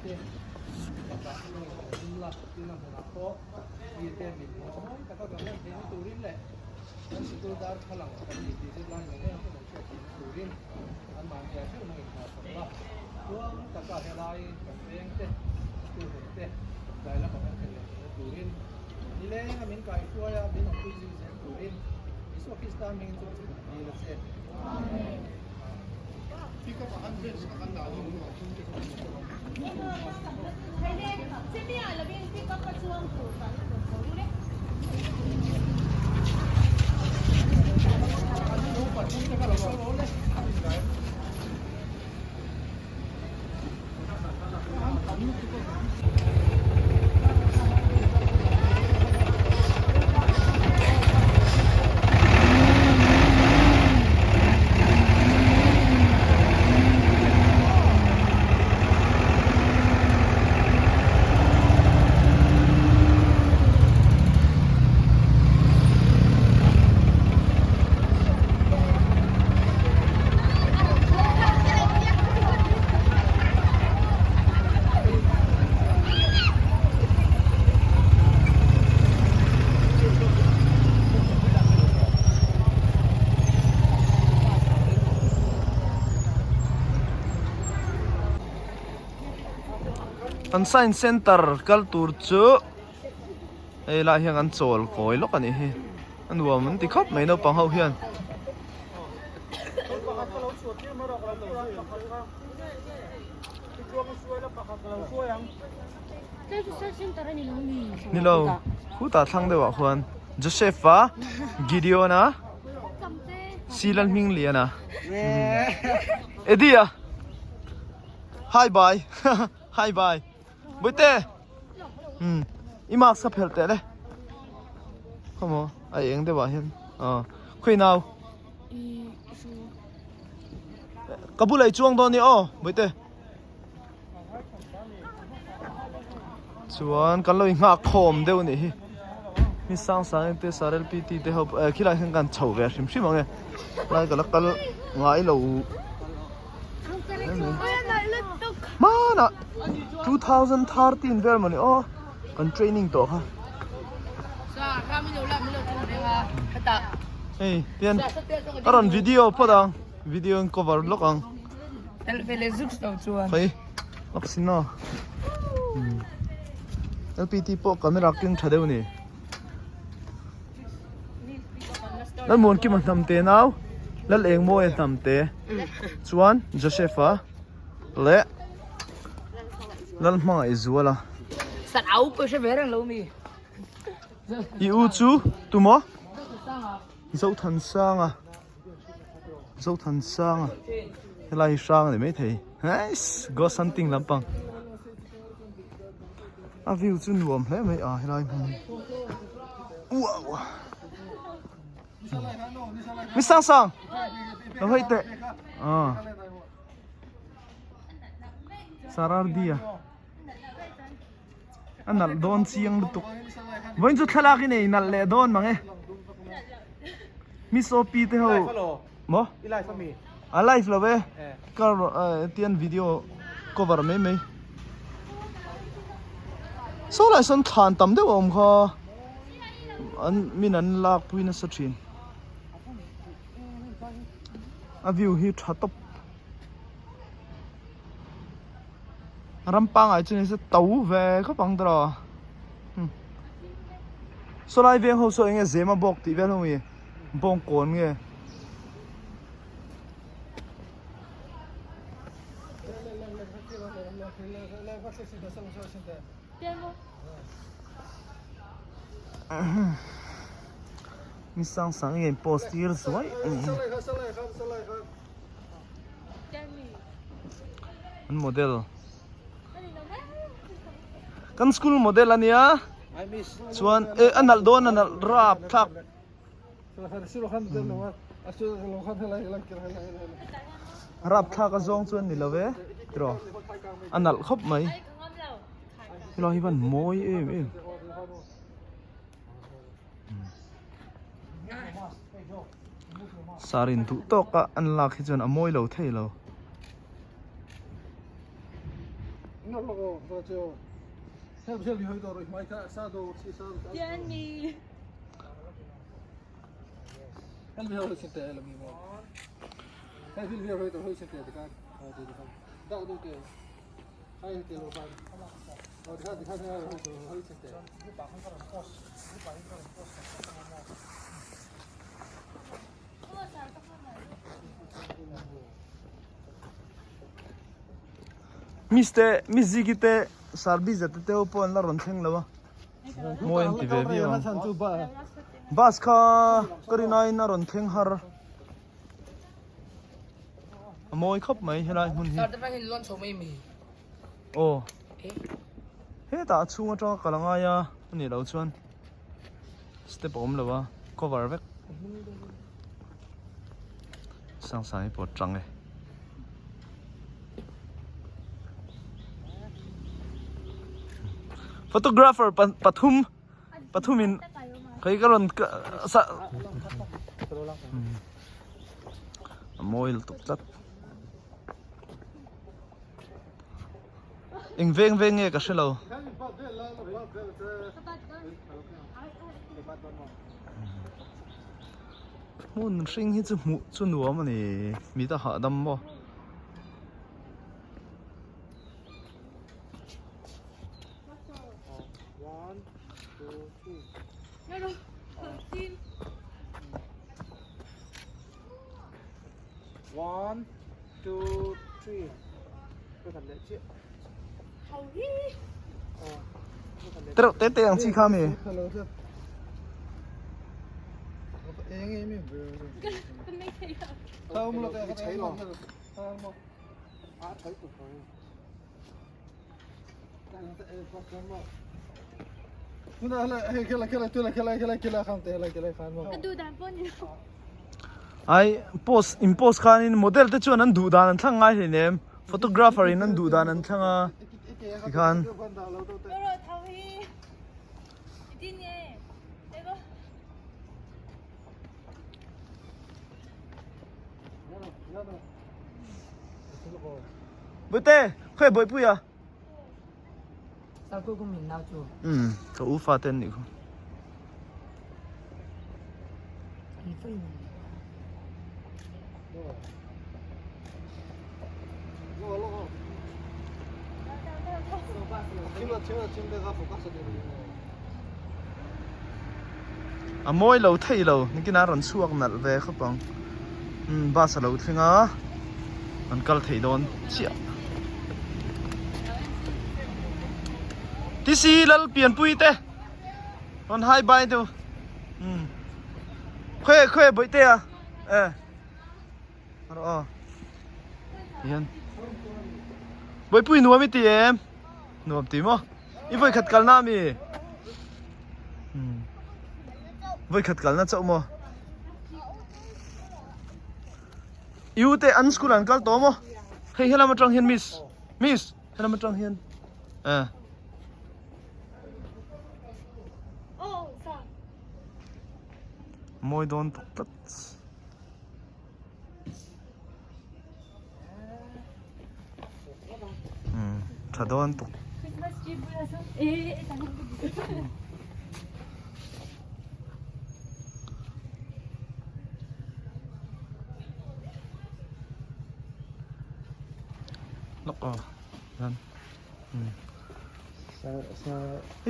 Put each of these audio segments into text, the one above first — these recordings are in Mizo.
te lakah lo awm la, tin a hmunah pawh mite mit hmuh mawi taka kan lan theihna turin leh kan sikul darthlalang kan nih tih zirlai ngei ngei ang ten an hriat theihna turin anmahni ah theuh nangin hna thawk la. Tluang taka helai kan veng te, school hmun te tlai lama kan thlen leh theihna turin nileng a min kaihruai a, min awmpui zui zel turin Isua Krista hmingin chu chu kan dil a che. Amen. An science center kal tur chu hei lai hian an chawl kawi lawk a nih hi a nuam an ti khawp mai naupang ho hian. Nilo khutah thlang deuh ah khuan Joseph a Gideon a Silan hming lian a Eddie a Hi bye Hi bye Bawihte umm i mask kha phelh teh le khawmaw a eng deuh ah hian aw khawi nau ka bulah i chuang dawn nia aw bawihte chuan kan lo inghak khawm deuh a nih hi mi sang sang te sar L P T te ho eh khilai hian kan chho ve hrim hrim ang e lai ka la kal ngai lo. Hmanah 2013 vel mawni aw kan training tawh kha. Hei tian ka rawn video phawt ang video in cover lawk ang. Khawi lawk sin aw. LPT pawh camera keng tha deuh a ni. Lalmuankima hnam te nau Lalengmawia hnam te chuan Joseph-a leh Lalhmangaihzuala I u chu tumaw Zothansanga Zothansanga helai hi hrang a ni maithei nice ghost hunting lampang. A view chu nuam hle mai a helai hmun hi wow mi sang sang lo hei teh ah sarardia a nalh dawn chiang lutuk vawiin chu thlalak i nei nalh leh dawn mang e miss OP te ho maw a live lo e car tian video cover mai mai saw lai sawn thlan tam deuh a awm kha an min an lak pui nasa thin a view hi tha tawp. Ram pangai chu nise to ve khawp ang tawh saw lai veng ho saw eng nge zema bawk tih vel ho nge bawng kawn nge. Mi sang sang nge post tir zuai a ni hi. An model kan school model ania chuan eh a nalh dawn a nalh rap thlak rap thlak a zawng chuan ni lo e tiraw a nalh khawp mai helai hi van mawi em em. Sar in duh tawk a an lak hi chuan a mawi lo thei lo. Miss te Miss Ziki te Sarbiza te te ho pawh an la rawn thleng lo a mawi an ti ve viau ang bus kha ka rin aiin a rawn thleng har a mawi khawp mai helai hmun hi aw hetah a chhung atanga kal a ngai a a nih loh chuan step a awm lo a cover vek sang sang hi pawh tang e. Photographer pathum pathumin kei ka rawn sa a mawi lutuk tlat eng veng veng nge ka hre lo. Hmun hring hi chu hmuh chu nuam a ni mit a hahdam maw. Tereuh te te ang chi kha mi. Ai post in post khanin model te chuan an duh dan an thlang ngai hleinem photographer in an duh dan an thlang a tikhan. Bawihte khawi bawihpui a. Umm ka u fa te an nih khu. A mawi lo thei lo nikin a rawn chhuak nalh ve khawp ang umm bus a lo thleng a an kal thei dawn chiah. Tisi lal pianpui te rawn hai bai deuh umm khawi khawi bawihte a e rawh aw hian bawihpui nuam i ti em nuam ti maw i vawikhat kalna ami umm vawikhat kalna chauh maw I u te an school an kal tawh maw? Hei helam atang hian miss miss helam atang hian eh. Mawi dawn tuk tlat. Hmm, tha dawn tuk. Christmas tree bulah sawn eh Lawk aw hian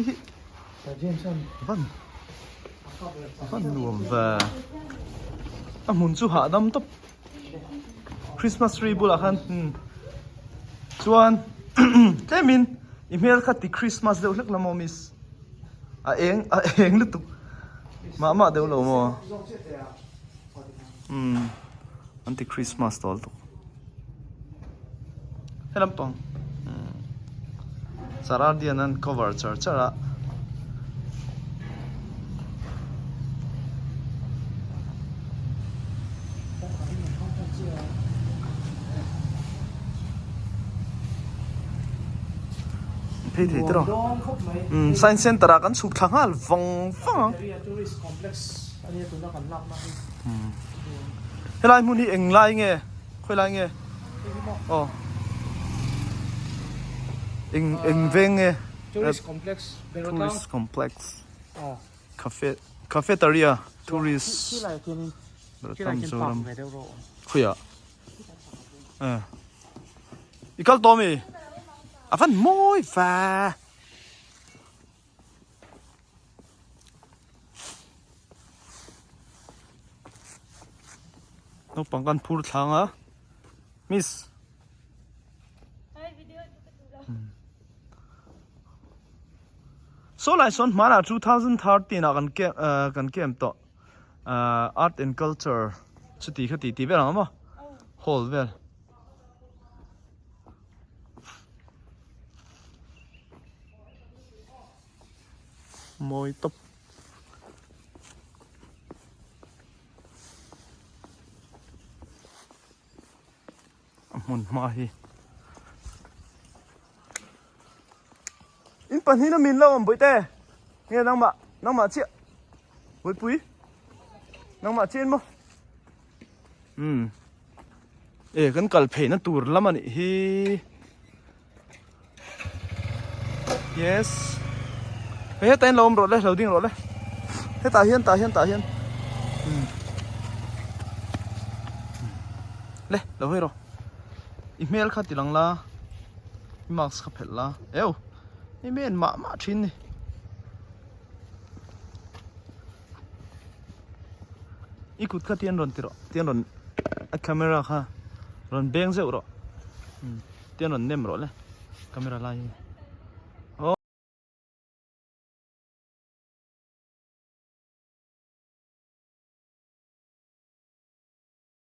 hei hi van van nuam ve a hmun chu hahdam tawp Christmas tree bulah khan chuan tlemin i hmel kha ti Christmas deuh hlek la maw miss. A eng a eng lutuk mah mah deuh lo maw umm an ti Christmas tawh lutuk he lampang umm charardian an cover char char a. Phei thei tiraw umm science center ah kan chhuk thla nghal vang vang ang helai hmun hi eng lai nge khawi lai nge aw. Eng eng veng nge? Tourist complex Benro tlang. Tourist complex. Cafe cafeteria tourist. Khilai khian park ve deuh rawh. Khuia. Eh. I kal tawh mi? A van mawi va. Naupang kan phur thlang a. Miss. Saw lai sawn hmanah 2013 ah kan camp kan camp tawh. Art and culture chuti kha tih tih vel ang a maw hall vel. Mawi tawp. A hmun hma hi. In pahnih na min lo awm bawihte. Nge nangmah nangmah chiah. Bawihpui. Nangmah chiah in maw. Um. E kan kal phei na tur lam a nih hi. Yes. Hei hetah hian lo awm rawh le, lo ding rawh le. Hetah hian tah hian tah hian. Um. Le, lo hawi rawh. I hmel kha ti lang la. I mask kha phelh la. Eo. I men mah mah thin ni. I kut kha tian rawn ti rawh. Tian rawn a camera kha rawn beng zeuh rawh. Tian rawn nem rawh le. Camera lai hi.